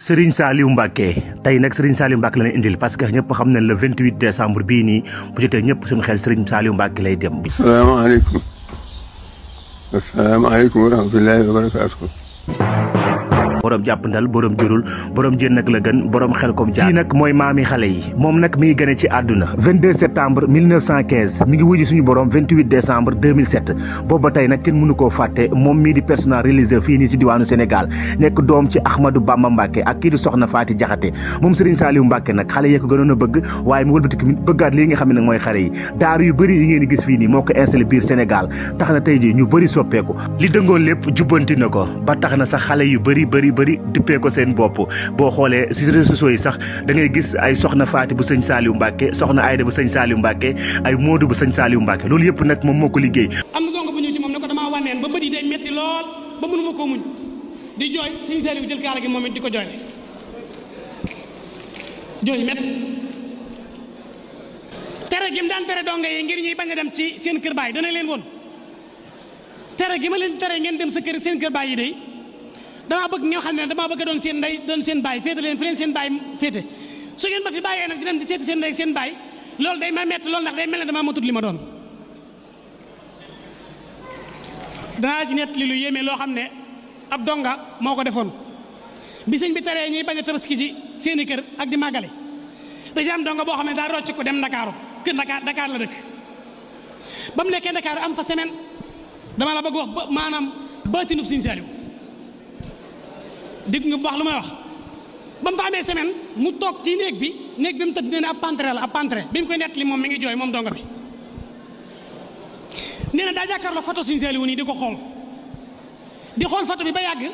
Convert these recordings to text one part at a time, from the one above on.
Serigne Saliou Mbacké tey nag Serigne Saliou Mbacké la leen indil parce que ñëpp xam nañ le 28 décembre bii nii bu jotee ñëpp suñu xel Serigne Saliou Mbacké lay dem. asalaamaaleykum wa rahmatullahi wa barakaatuh. borom jàppandal borom jurul borom jën nag la gën borom xel comme jaar. kii nag mooy maami xale yi moom nag mi ngi gën a ci àdduna 22 septembre 1915 mi ngi wuji suñu borom 28 décembre 2007 boobu ba tey nag kenn mënu koo fàtte moom mii di personnel religieux fii nii si diwaanu Sénégal nekk doom ci Ahmadou Bamba Mbacké ak kii di soxna Faati Jaxate moom Serigne Saliou Mbacké nag xale yee ko gënoon a bëgg waaye mu wëlbati ko bëggaat lii nga xam ne nag mooy xale yi daaru yu bëri yi ngeen di gis fii nii moo ko installé biir Sénégal tax na tey ji ñu bëri soppeeku li dëngoon lépp jubbanti na ko ba tax na sax xale yu bëri duppee ko seen bopp boo xoolee si réseaux sociaux yi sax da ngay gis ay soxna Faati bu sëñ Saliou Mbacké soxna Ayda bu sëñ Saliou Mbacké ay Modou bu sëñ Saliou Mbacké loolu yëpp nag moom moo ko liggéey. am na donga bu ñëw ci moom ne ko damaa wànneen ba bët yi day metti lool ba mënuma koo muñ di jooy sëñ Saliou jël kaala gi moom it di ko jooy metti tere gi mu daan tere donga yi ngir ñuy bañ a dem ci seen kër baay dana leen woon tere gi ma leen tere ngeen dem seen kër baay yi day damaa bëgg ngeen xam ne damaa bëgg doon seen ndey doon seen baay féete leen fi leen seen baay féete su ngeen ma fi bàyyee nag di dem di seeti seen ndey seen baay loolu day ma metti loolu ndax day mel ne damaa matut li ma doon. danaa ci nett li lu yéeme loo xam ne ab donga moo ko defoon bi sëñ bi teree ñuy bañ a tabaski ji seeni kër ak di màggale dañu am donga boo xam ne daa rocc ko dem Ndakaaru kër Dakar la dëkk ba mu nekkee Ndakaaru am fa semaine dama la bëgg wax maanaam baatinub sëñ Saliou dégg nga bu wax lu may wax ba mu fa amee semaine mu toog ci néeg bi mu tëdd nee na ab pantre la ab pantre bi mu koy nettali moom mi ngi jooy moom donga bi nee na daa jàkkaarloo photo Sëñ Saliou nii di ko xool photo bi ba yàgg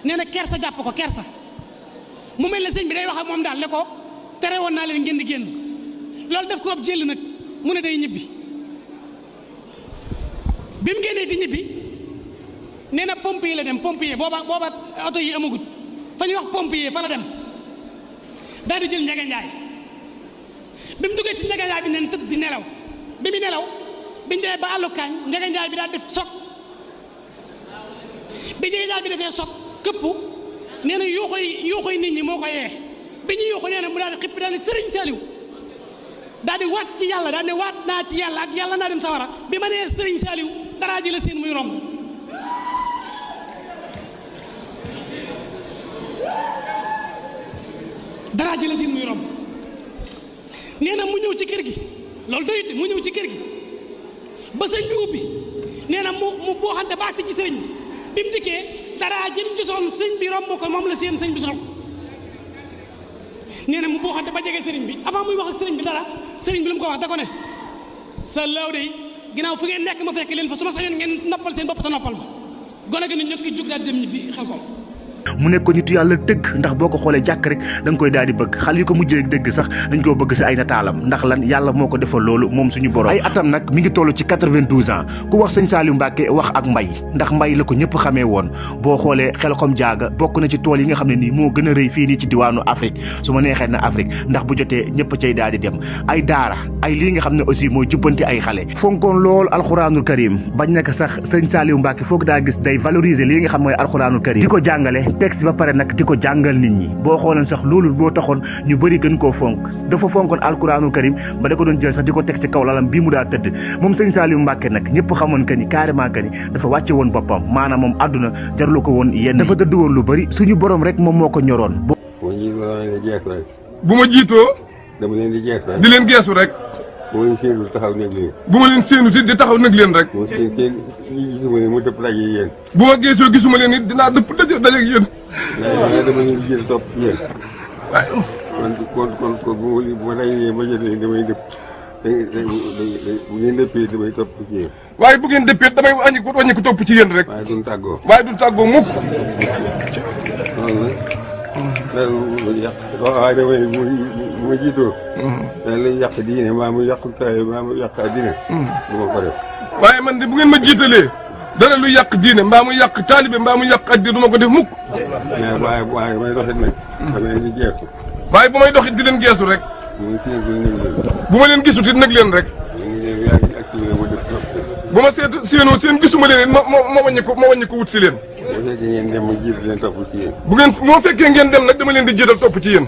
nee na kersa jàpp ko kersa mu mel ne sëñ bi day wax ak moom daal ne ko tere woon naa leen ngeen di génn loolu def ko ab jël nag mu ne day ñibbi bi mu génnee di ñibbi nee na pompier la dem pompier booba oto yi amagut fa ñuy wax pompier fa la dem daal di jël njaganjaay bi mu duggee ci njaganjaay bi neen tëdd di nelaw bi mu nelaw biñ demee ba àllukaañ njaganjaay bi daal def soog bi njaganjaay bi defee soog këpp nee na yuuxuy nit ñi moo ko yee bi ñu yuuxu nee na mu daal di xippi daal di Sëriñ Saliou daal di waat ci yàlla daal di waat naa ci yàlla ak yàlla naa dem sawara bi ma nee Sëriñ Saliou daraa ji la seen muy romb daraa ji la siin muy romb nee na mu ñëw ci kër gi loolu doyut mu ñëw ci kër gi ba sëñ bi ubbi nee na mu booxante baax si ci sëriñ bi mu dikkee daraa ji mu gisoon sëñ bi romb ko moom la seen sëñ bi sol ko nee na mu booxante ba jege sëriñ bi avant muy wax ak sëriñ bi dara sëriñ bi lu mu ko wax da ko ne sa law de ginnaaw fu ngeen nekk ma fekk leen fa su ma sañoon ngeen noppal seen bopp te noppal ma gone gi nit ñëpp ki jóg daal dem ñibbi xel ko mu nekk ko nitu yàlla dëgg ndax boo ko xoolee jàkk rek da nga koy daal di bëgg xale yu ko mujjee dëgg sax dañ koo bëgg si ay nataalam ndax lan yàlla moo ko defal loolu moom suñu borom ay atam nag mi ngi toll ci 92 ans ku wax sëñ Saliou Mbacké wax ak mbay ndax mbay la ko ñëpp xamee woon boo xoolee Xelkom Jaaga bokk na ci tool yi nga xam ne nii moo gën a rëy fii nii ci diwaanu Afrique su ma neexee na Afrique ndax bu jotee ñëpp cay daal di dem ay daara ay lii nga xam ne aussi mooy jubbanti ay xale fonkoon lool alxuraanul karim bañ nekk sax sëñ Saliou Mbacké foog daa gis day valoriser lii nga xam mooy alxuraanul karim di ko jàngale texte ba pare nag di ko jàngal nit ñi boo xooleen sax loolu boo taxoon ñu bëri gën koo fonk dafa fonkoon alquranul karim ba da ko doon jël sax di ko teg ci kaw lalam bii mu daa tëdd moom sëñ Saliou Mbacké nag ñëpp xamoon que ni carrément que ni dafa wàcce woon boppam maanaam moom àdduna jarlu ko woon yenn dafa dëdd woon lu bëri suñu borom rek moom moo ko ñoroon. bu ma jiitoo dama leen di geesu rek di leen geesu rek bu ma leen séenu taxaw nag leen bu ma leen séenu ti di taxaw nag leen rek bu ma seen gisuma leen mu dëpp daje yéen bu ma geesoo gisuma leen it dinaa dëpp daje ak yéen waaye dama leen di jël topp ci yéen waaye kon bu ma dajee ba jël leen damay dëpp bu ngeen dëppee damay topp ci yéen waaye bu ngeen dëppee damay wàññi ko topp ci yéen rek waaye duñ tàggoo mukk loolu yàq waaye damay bu ma jiitoo daal lay yàq diine maa mu yàq kaay maa mu yàq diine du ma ko def waaye man de bu ngeen ma jiitalee dara lu yàq diine mbaa mu yàq taalibe mbaa mu yàq addi du ma ko def mukk waaye may doxit nag dama leen di geesu waaye bu may doxit di leen geesu rek bu ma leen gisut it nag leen rek bu ma séenoo seen gisuma leen ma wàññi ko wut si leen fekkee ngeen dem ma jiitu leen topp ci yéen. bu ngeen moo fekkee ngeen dem nag dama leen di jiital topp ci yéen.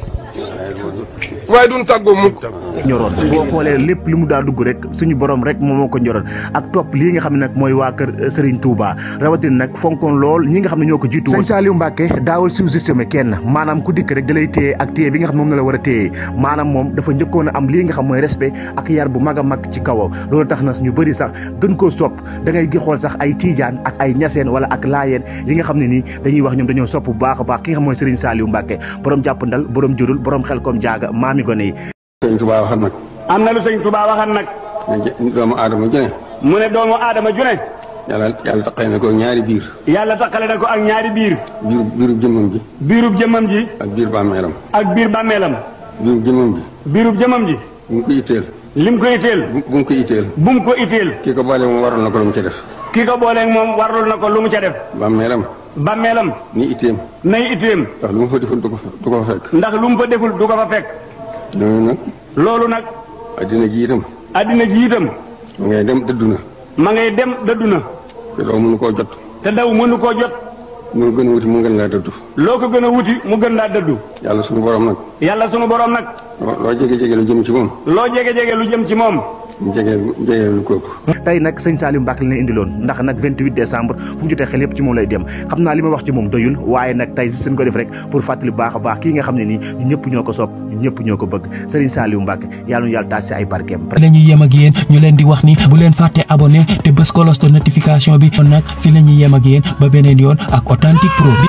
waaye duñ tàggoo mukk. ñoroon boo xoolee lépp li mu daa dugg rek suñu borom rek moom moo ko ñoroon ak topp lii nga xam ne nag mooy waa kër Serigne Touba rawatina nag fonkoon lool ñi nga xam ne ñoo ko jiitu woon. Sëñ Saliou Mbacké daawul sous-estimé kenn maanaam ku dikk rek da lay téye ak téye bi nga xam ne moom na la war a téye maanaam moom dafa njëkkoon a am lii nga xam mooy respect ak yar bu mag a mag ci kawam loolu tax na ñu bëri sax gën koo sopp da ngay gi xool sax ay tiijaan ak ay ñaseen wala ak laayeen yi nga xam ne nii dañuy wax ñoom dañoo sopp bu baax a baax ki nga xam mooy Serigne Saliou Mbacké borom jàppandal borom jurul borom xel kom jaaga maami gone yi. Sëñ Tuubaa waxan nag. am na lu Sëñ Tuubaa waxan nag. doomu aadama ju ne. mu ne doomu aadama ju ne. yàlla taqale na ko ak ñaari biir. yàlla taqale na ko ak ñaari biir. biirub jëmmam ji. biirub jëmmam ji. ak biir bàmmeelam. ak biir bàmmeelam. biirub jëmmam ji. biirub jëmmam ji. bu mu ko itteel. lim ko itteel. bu mu ko itteel. bu mu ko itteel. kii ko boole moom waroon na ko lu mu ca def. kii ko booleeg moom warul na ko lu mu ca def. bàmmeelam. bàmmeelam. ni itteem. nay itteem. ndax lu mu fa deful du ko fa fekk. ndax lu mu fa deful du ko fa fekk. loolu nag. loolu nag. addina ji itam. addina ji itam. ma ngay dem dëddu na. ma ngay dem dëddu na. te doo mënu koo jot. te daw mënu koo jot. mu gën a wuti mu gën laa dëddu. loo ko gën a wuti mu gën laa dëddu. yàlla sunu borom nag. yàlla sunu borom nag. loo jege-jege lu jëm ci moom. loo jege-jege lu jëm ci moom. mu jege lu ko ëpp. tey nag sëñ Saliou Mbacké la indiloon ndax nag 28 décembre fu mu jotee xel yëpp ci moom lay dem xam naa li ma wax ci moom doyul waaye nag tey si suñ ko def rek pour fàttali baax a baax kii nga xam ne nii ñu ñëpp ñoo ko sopp ñu ñëpp ñoo ko bëgg Serigne Saliou Mbacké yàlla nu yàlla taas si ay barkeem. la ñuy yem ak yéen ñu leen di wax ni bu leen fàtte abonné te bës cloche de notification bi kon nag fi la ñuy yem ak yéen ba beneen yoon ak Authentique Pro bi.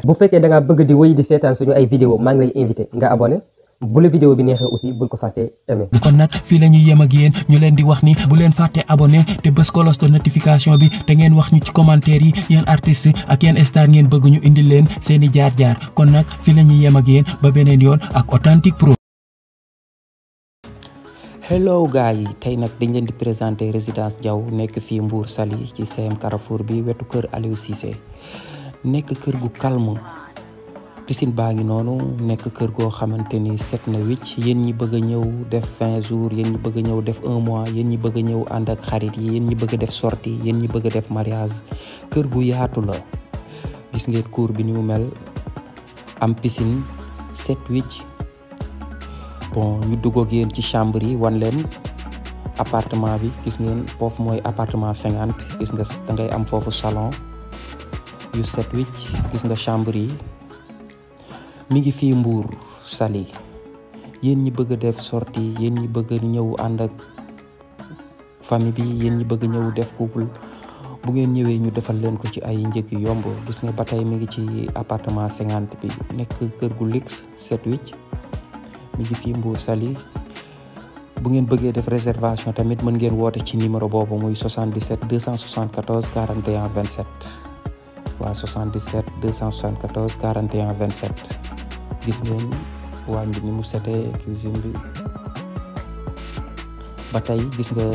bu fekkee da nga bëgg di wéy di seetaan suñu ay vidéo maa ngi lay invité nga abonné bu la vidéo bi neexee aussi bul ko fàttee aimé. kon nag fii la ñuy yem ak yéen ñu leen di wax ni bu leen fàtte abonné te bës cloche de notification bi te ngeen wax ñu ci commentaire yi yéen artistes ak yéen star ngeen bëgg ñu indil leen seeni jaar-jaar kon nag fii la ñuy yem ak yéen ba beneen yoon ak Authentique Pro. hello gars yi tey nag dañ leen di présenter résidence Diaw nekk fii Mbour Saly ci CM Carrefour bi wetu kër Aliou Cissé nekk kër gu calme piscine baa ngi noonu nekk kër goo xamante ni set na wicc yéen ñi bëgg a ñëw def 20 jours yéen ñi bëgg a ñëw def 1 mois yéen ñi bëgg a ñëw ànd ak xarit yi yéen ñi bëgg a def sortie yéen ñi bëgg a def mariage kër gu yaatu la gis ngeen cour bi ni mu mel am piscine set wicc bon ñu dugg ak yéen ci chambre yi wan leen appartement bi gis ngeen foofu mooy appartement 50 gis nga da ngay am foofu salon yu set wicc gis nga chambre yi mi ngi fii Mbour Saly yéen ñi bëgg a def sortie yéen ñi bëgg a ñëw ànd ak famille bi yéen ñi bëgg a ñëw def couple bu ngeen ñëwee ñu defal leen ko ci ay njëg yu yomb gis nga ba tey mi ngi ci appartement 50 bi nekk kër gu luxe set wicc mi ngi fii Mbour Saly bu ngeen bëggee def réservation tamit mën ngeen woote ci numéro boobu muy 77 274 41 27 waa 77 274 41 27 gis ngeen waañ bi ni mu setee cuisine bi ba tey gis nga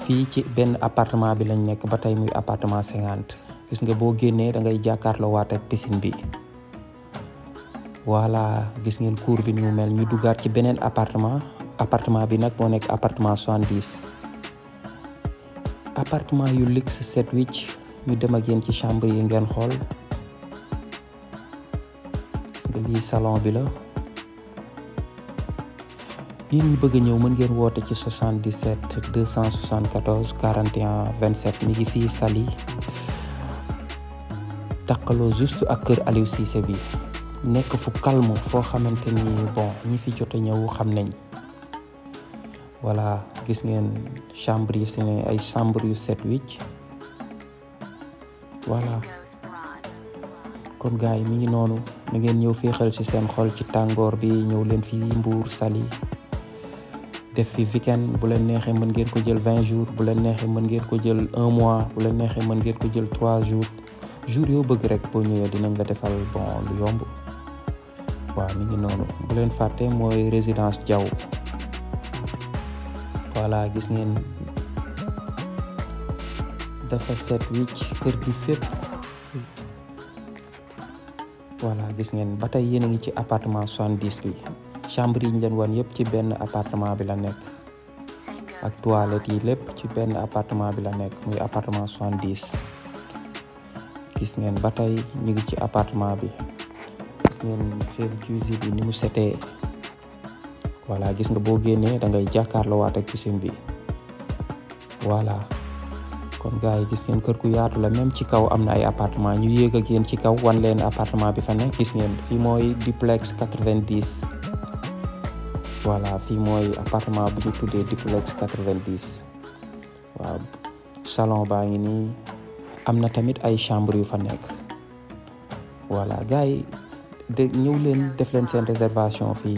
fii ci benn appartement bi lañ nekk ba tey muy appartement 50 gis nga boo génnee da ngay jàkkaarloo waat ak piscine bi voilà gis ngeen cour bi ni mu mel ñu duggaat ci beneen appartement bi nag moo nekk appartement 70 appartement yu luxe set wicc ñu dem ak yéen ci chambre yi ngeen xool gis nga lii salon bi la yéen ñi bëgg a ñëw mën ngeen woote ci 77 274 41 27 mi ngi fii Saly taqaloo juste ak kër Aliou Cissé bi nekk fu calme foo xamante ni bon ñi fi jot a ñëw xam nañ voilà gis ngeen chambre yi seen ay chambre yu set wicc voilà kon gars yi mi ngi noonu na ngeen ñëw féexal ci seen xol ci tàngoor bi ñëw leen fii Mbour Saly def fi weekend, bu leen neexee mën ngeen ko jël 20 jours, bu leen neexee mën ngeen ko jël 1 mois, bu leen neexee mën ngeen ko jël 3 jours yoo bëgg rek boo ñëwee dinañ la defal bon lu yomb. waaw mi ngi noonu, bu leen fàtte mooy résidence Diaw. voilà gis ngeen dafa set wicc, kër gi fépp. voilà gis ngeen ba tey yéen a ngi ci appartement 70 bi, chambre yi ñu leen wan yëpp ci benn appartement bi la nekk, ak toilette yi lépp ci benn appartement bi la nekk, muy appartement 70. gis ngeen ba tey ñu ngi ci appartement bi, gis ngeen seen cuisine bi ni mu setee. voilà gis nga boo génnee da ngay jàkkaarloo waat ak cuisine bi. voilà kon gars yi gis ngeen kër gu yaatu la, même ci kaw am na ay appartement. ñu yéeg ak yéen ci kaw wan leen appartement bi fa ne. gis ngeen fii mooy duplex 90. voilà fii mooy appartement bu ñu tuddee duplex 90. waaw salon baa ngi nii, am na tamit ay chambre yu fa nekk. voilà gars yi de ñëw leen def leen seen réservation fii.